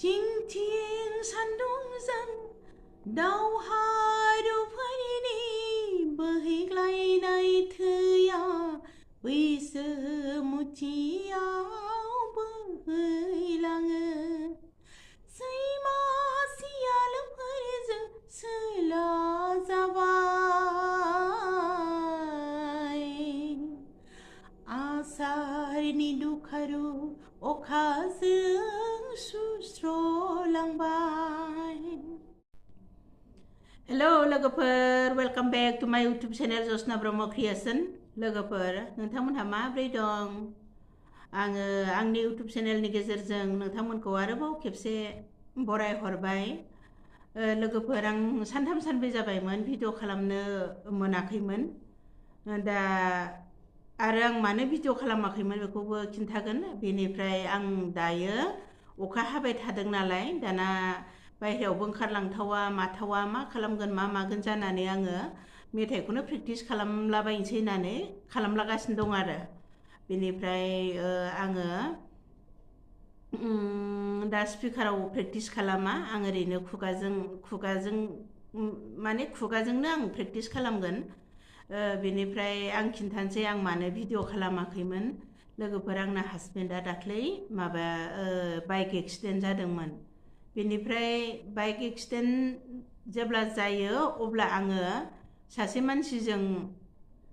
थिं सान्दुंजों दावहारुफोरनि बोहैग्लायनाय थैया बैसोमुथियाव बोहैलाङो सैमा सियालफोरजों सोला जाबाय आसारनि दुखारु अखाजों सुस्र'लांबाय। हेलो लोगोफोर, वेलकाम बेक टु माय इउटुब चेनेल जसना ब्रह्म क्रिएशन। लोगोफोर, नोंथांमोनहा माब्रै दं? आङो आंनि इउटुब चेनेलनि गेजेरजों नोंथांमोनखौ आरोबाव खेबसे बरायहरबाय। लोगोफोर, आं सानथाम सानब्रै जाबायमोन भिडिअ खालामनो मोनाखैमोन। दा आरो आं मानो भिडिअ खालामाखैमोन बेखौबो खिन्थागोन। बेनिफ्राय आं दायो अखा हाबाय थादों नालाय, दाना बायहेरायावबो ओंखारलांथावा माथावा मा खालामगोन मा मागोन जानानै आङो मेथाइखौनो प्रेक्टिस खालामलाबायनोसै होननानै खालामलागासिनो दं आरो। बेनिफ्राय आङो दा स्पिकाराव प्रेक्टिस खालामा, आं ओरैनो खुगाजोंनो आं प्रेक्टिस खालामगोन। बेनिफ्राय आं खिन्थानोसै आं मानो भिडिअ खालामाखैमोन। लोगोफोर, आंना हासबेन्डआ दाख्लै बाइक एक्सिडेन्ट जादोंमोन। बेनिफ्राय बाइक एक्सिडेन्ट जेब्ला जायो अब्ला आङो सासे मानसिजों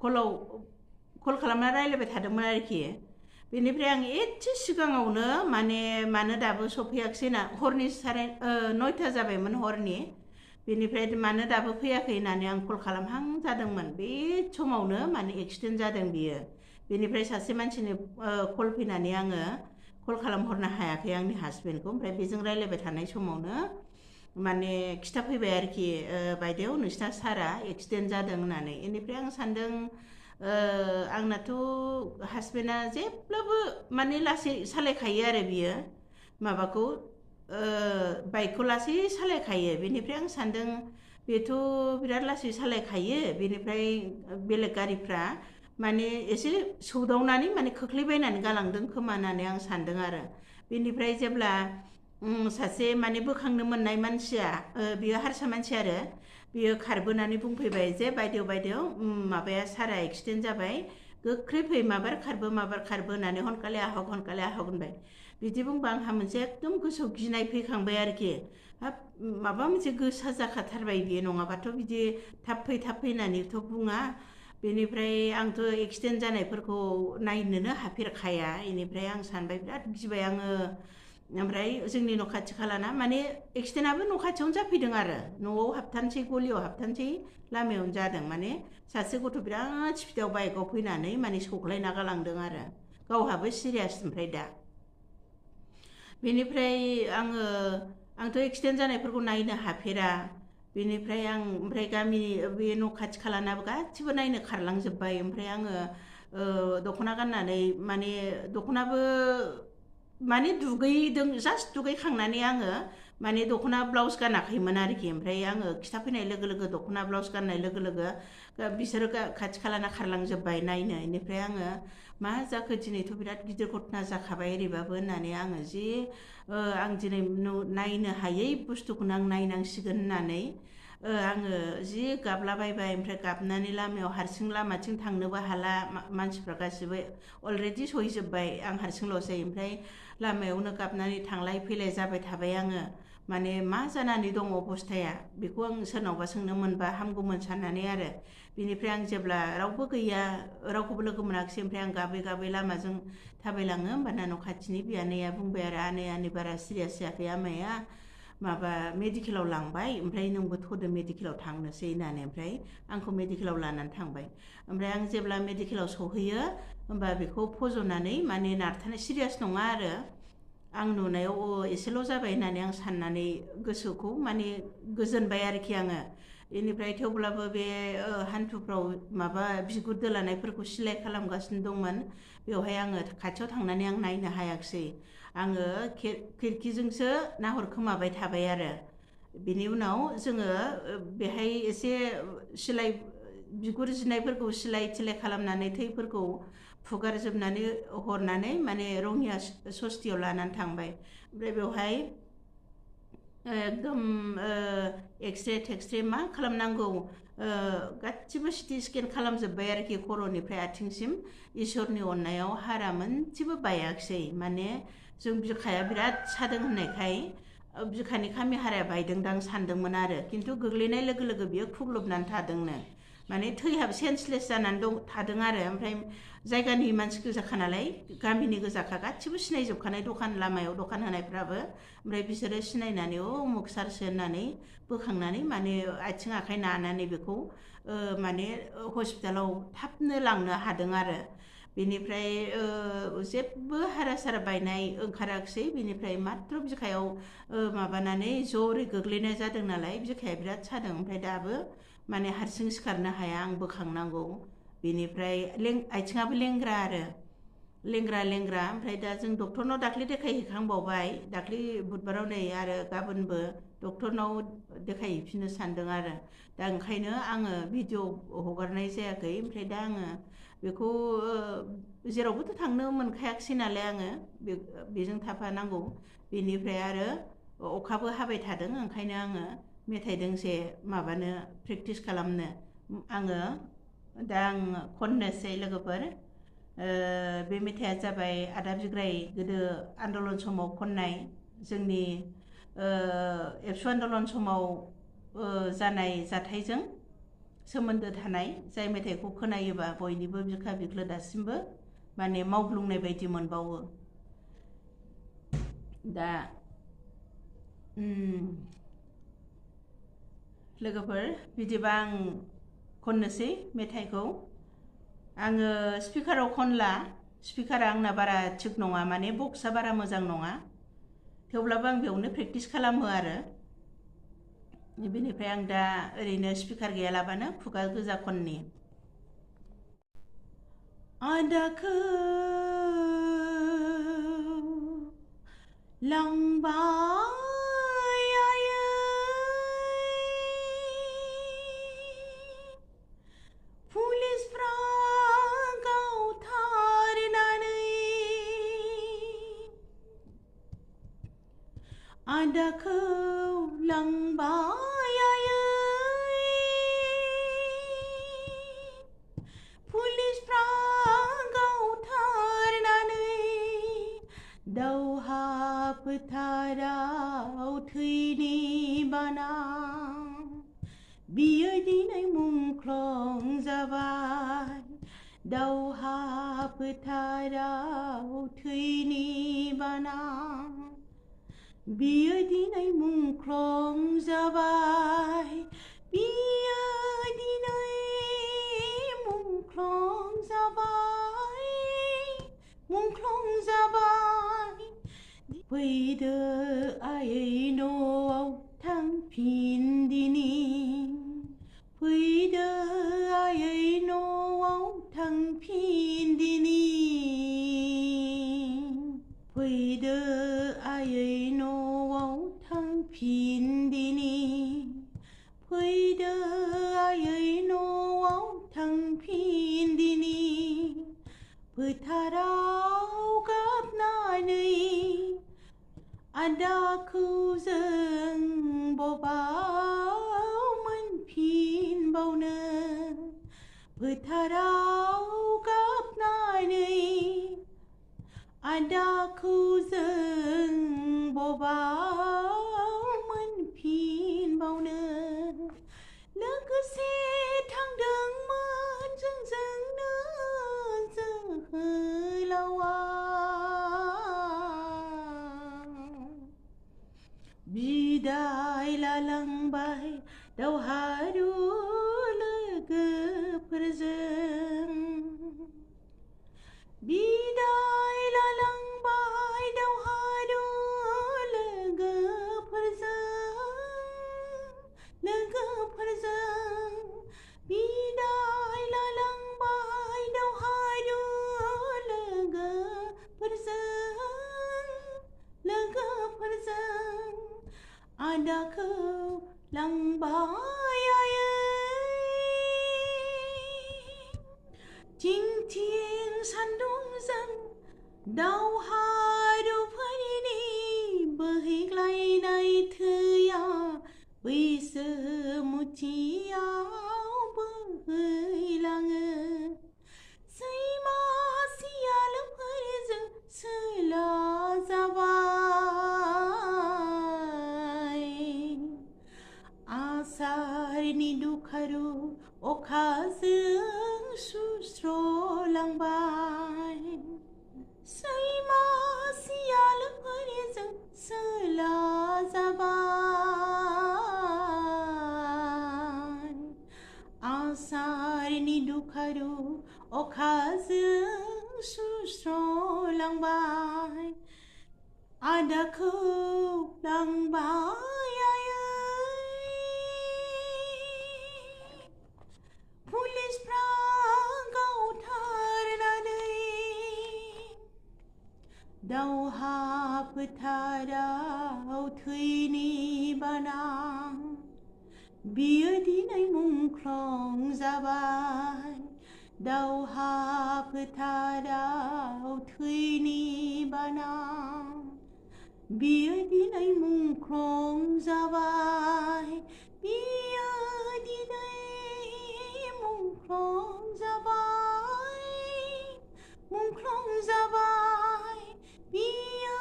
कल खालामना रायलायबाय थादोंमोन आरोखि। बेनिफ्राय आं एसे सिगाङावनो मानो दाबो सफैयाखिसै ना, हरनि 9:30 जाबायमोन हरनि। बेनिफ्राय मानो दाबो फैयाखै होननानै आं कल खालामहां जादोंमोन। बे समावनो एक्सिडेन्ट जादों बियो। बेनिफ्राय सासे मानसिनो कल फैनानै आङो कल खालामहरनो हायाखै आंनि हासबेन्डखौ। ओमफ्राय बेजों रायलायबाय थानाय समावनो खिथाफैबाय आरोखि, बायदेव नोंसिना सारा एक्सिडेन्ट जादों होननानै। बेनिफ्राय आं सान्दों आंनाथ' हासबेन्डआ जेब्लाबो लासै सालायखायो आरो बियो बाइकखौ लासै सालायखायो। बेनिफ्राय आं सान्दों बेथ' बिराद लासै सालायखायो, बेनिफ्राय बेलेग गारिफ्रा एसे सौदावनानै खोख्लैबायनानै गालांदों खोमा होननानै आं सान्दों आरो। बेनिफ्राय जेब्ला सासे बोखांनो मोननाय मानसिया, बियो हारसा मानसि आरो, बियो खारबोनानै बुंफैबाय जे बायदेव सारा एक्सिडेन्ट जाबाय, गोख्रै फै, माबार खारबो होननानै हनखाले आहक होनबाय। बिदि बुंबा आंहा मोनसे एकदम गोसोआव गिनाय फैखांबाय आरोखि। हाब, माबा मोनसे गोसा जाखाथारबाय बियो, नङाबाथ' बिदि थाब फै होननानैथ' बुङा। बेनिफ्राय आंथ' एक्सिडेन्ट जानायफोरखौ नायनोनो हाफेरखाया। बेनिफ्राय आं सानबाय, बिराद गिबाय आङो। ओमफ्राय जोंनि न' खाथि खालाना एक्सिडेन्टआबो न' खाथियावनो जाफैदों आरो, न'आव हाबथारनोसै, गलियाव हाबथारनोसै लामायावनो जादों। सासे गथ' बिराद स्पिडाव बाइकआव फैनानै सौख्लायना गालांदों आरो, गावहाबो सिरियास। ओमफ्राय दा बेनिफ्राय आंथ' एक्सिडेन्ट जानायफोरखौ नायनो हाफेरा। बेनिफ्राय गामिनि बे न' खाथि खालानाबो गासिबो नायनो खारलांजोब्बाय। ओमफ्राय आङो दख'ना गाननानै दख'नाबो दुगैदों, जास्ट दुगैखांनानै आङो दख'ना ब्लाउस गानाखैमोन आरोखि। ओमफ्राय आङो खिथाफैनाय लोगो लोगो दख'ना ब्लाउस गाननाय लोगो लोगो बिसोरो खाथि खालाना खारलांजोब्बाय नायनो। बेनिफ्राय आङो मा जाखो, दिनैथ' बिराद गिदिर घटना जाखाबाय ओरैबाबो होननानै आङो आं दिनै नायनो हायै बुस्थुखौनो आं नायनांसिगोन होननानै आङो गाबलाबायबाय। ओमफ्राय गाबनानै लामायाव हारसिं लामाथिं थांनोबो हाला, मानसिफ्रा गासिबो अलरेडि सहैजोब्बाय, आं हारसिंल'सै। ओमफ्राय लामायावनो गाबनानै थांलाय फैलाय जाबाय थाबाय आङो। मा जानानै दङ अबस्थाया, बेखौ आं सोरनावबा सोंनो मोनबा हामगौमोन साननानै आरो। बेनिफ्राय आं जेब्ला रावबो गैया, रावखौबो लोगो मोनाखिसै, ओमफ्राय आं गाबै लामाजों थाबायलाङो। होमबाना न' खाथिनि बियानैया बुंबाय आरो, आनै बारा सिरियास जायाखै आमाया, मेडिकेलाव लांबाय, ओमफ्राय नोंबो थ'दो मेडिकेलाव थांनोसै होननानै। ओमफ्राय आंखौ मेडिकेलाव लानानै थांबाय। ओमफ्राय आं जेब्ला मेडिकेलाव सहैयो होमबा बेखौ फज'नानै नारथानाय, सिरियास नङा आरो, आं नुनायाव एसेल' जाबाय होननानै आं साननानै गोसोखौ गोजोनबाय आरोखि आङो। बेनिफ्राय थेवब्लाबो बे हान्थुफ्राव बिगुर दोलानायफोरखौ सिलाय खालामगासिनो दंमोन। बेवहाय आङो खाथियाव थांनानै आं नायनो हायाखिसै, आङो खिरखिजोंसो नाहरखोमाबाय थाबाय आरो। बिनि उनाव जोङो बेहाय एसे बिगुर जिनायफोरखौ सिलाय थिलाय खालामनानै थैफोरखौ फुगारजोबनानै हरनानै रङिया सस्थियाव लानानै थांबाय। ओमफ्राय बेवहाय एकदम एक्सरे टेक्सरे मा खालामनांगौ गासिबो सिटि स्केन खालामजोब्बाय आरोखि खर'निफ्राय आथिंसिम इसोरनि अननायाव हारा मोनसेबो बायाखिसै माने जों बिखाया बिराद सादों होननायखाय बिखानि खामि हाराया बायदोंदां सानदोंमोन आरो खिन्थु गोग्लैनाय लोगो लोगो बियो खुग्लुबनानै थादोंनो माने थैहाब सेन्सलेस जानानै थादों आरो ओमफ्राय जायगानि मानसि गोजाखा नालाय गामिनि गोजाखा गासिबो सिनायजोबखानाय दखान लामायाव दखान होनायफ्राबो ओमफ्राय बिसोरो सिनायनानै उमुक सारसो होननानै बोखांनानै माने आथिं आखाइ नानानै बेखौ माने हस्पिटालाव थाबनो लांनो हादों आरो बेनिफ्राय जेबो हारा सारा बायनाय ओंखाराखिसै बेनिफ्राय मात्र बिखायाव माबानानै जरै गोग्लैनाय जादों नालाय बिखाया बिराद सादों ओमफ्राय दाबो माने हारसिं सिखारनो हाया आं बोखांनांगौ बेनिफ्राय आथिङाबो लेंग्रा आरो लेंग्रा ओमफ्राय दा जों डक्टरनाव दाख्लै देखायहैखांबावबाय दाख्लै बुधबाराव नै आरो गाबोनबो डक्टरनाव देखायहैफिननो सानदों आरो दा ओंखायनो आङो भिडिअ हगारनाय जायाखै ओमफ्राय दा आङो बेखौ जेरावबोथ' थांनो मोनखायाखिसै नालाय आङो बेजों थाफानांगौ बेनिफ्राय आरो अखाबो हाबाय थादों ओंखायनो आङो मेथाइ दोंसे माबानो प्रेक्टिस खालामनो आङो दा आं खननोसै लोगोफोर बे मेथाइआ जाबाय आदा बिग्राय गोदो आन्दलन समाव खननाय जोंनि एबसु आन्दलन समाव जानाय जाथायजों सोमोन्दो थानाय जाय मेथाइखौ खोनायोबा बयनिबो बिखा बिख्लो दासिमबो माने मावग्लुंनाय बायदि मोनबावो दा लोगोफोर बिदिबा आं खननोसै मेथाइखौ आङो स्पिकाराव खनला स्पिकारा आंना बारा थिग नङा माने बक्सआ बारा मोजां नङा थेवब्लाबो आं बेयावनो प्रेक्टिस खालामो आरो बेनिफ्राय आं दा ओरैनो स्पिकार गैयालाबानो खुगा गोजा खननि आदाखौ लांबाय आयै पुलिसफ्रा गावथारनानै आदाखौ लांबाय आयै पुलिसफ्रा गावथारनानै दावहा फोथाराव थैनि बाना बियो दिनै मुंख्लं जाबाय दावहा फोथाराव थैनि बाना बियो दिनै मुंख्लं जाबाय बियो दिनै मुंख्लं जाबाय फैदो आयै न'आव थांफिनदिनि फैदो आयै न'आव थांफिनदिनि फैदो आयै न'आव थांफिनदिनि फैदो आयै न'आव थांफिनदिनि फोथाराव गाबनानै आदाखौ जों बबाव मोनफिनबावनो फोथाराव गाबनानै आदाखौ जों बबाव मोनफिनबावनो लोगोसे थांदोंमोन जोंजोंनो जोहोलावा बिदाय लालांबाय दावहारु लोगोफोरजों बिदाय लालांबाय दावहारु लोगोफोरजों बिदाय लालांबाय दावहारु लोगोफोरजों आदाखौ लांबाय आयै थिं थिं सान्दुंजों दावहारुफोरनि बोहैग्लायनाय थै खाथियाव बोहैलाङो सैमा सियालफोरजों सोला जाबाय आसारनि दुखारु अखाजों सुस्र'लांबाय सैमा सियालफोरजों सोला जाबाय आसारनि दुखारु अखाजों सुस्र'लांबाय आदाखौ लांबाय आयै पुलिसफ्रा गावथारनानै दावहा फोथाराव थैनि बाना बियो दिनै मुंख्लं जाबाय दावहा फोथाराव थैनि बाना बियो दिनै मुंख्लं जाबाय बियो दिनै मुंख्लं जाबाय मुंख्लं जाबाय बियो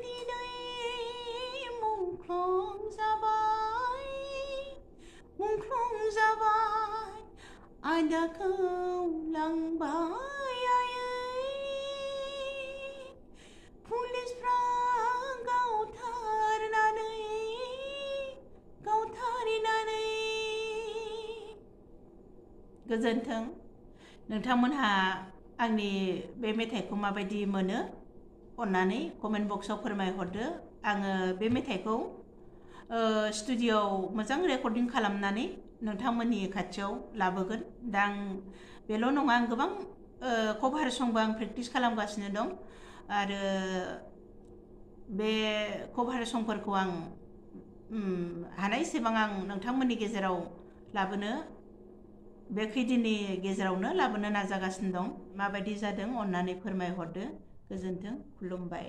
दिनै मुंख्लं जाबाय मुंख्लं जाबाय आदाखौ लांबाय आयै पुलिसफ्रा गावथारनानै गोजोन्थों नोंथांमोनहा आंनि बे मेथाइखौ माबायदि मोनो अन्नानै कमेन्ट बक्सआव फोरमायहरदो आङो बे मेथाइखौ स्टुडिय'आव मोजां रेकर्डिं खालामनानै नोंथांमोननि खाथियाव लाबोगोन दा आं बेल' नङा आं गोबां कभार संबो आं प्रेक्टिस खालामगासिनो दं आरो बे कभार संफोरखौ आं हानायसेबां आं नोंथांमोननि गेजेराव लाबोनो बे खैदिननि गेजेरावनो लाबोनो नाजागासिनो दं माबायदि जादों अन्नानै फोरमायहरदो गोजोन्थों खुलुमबाय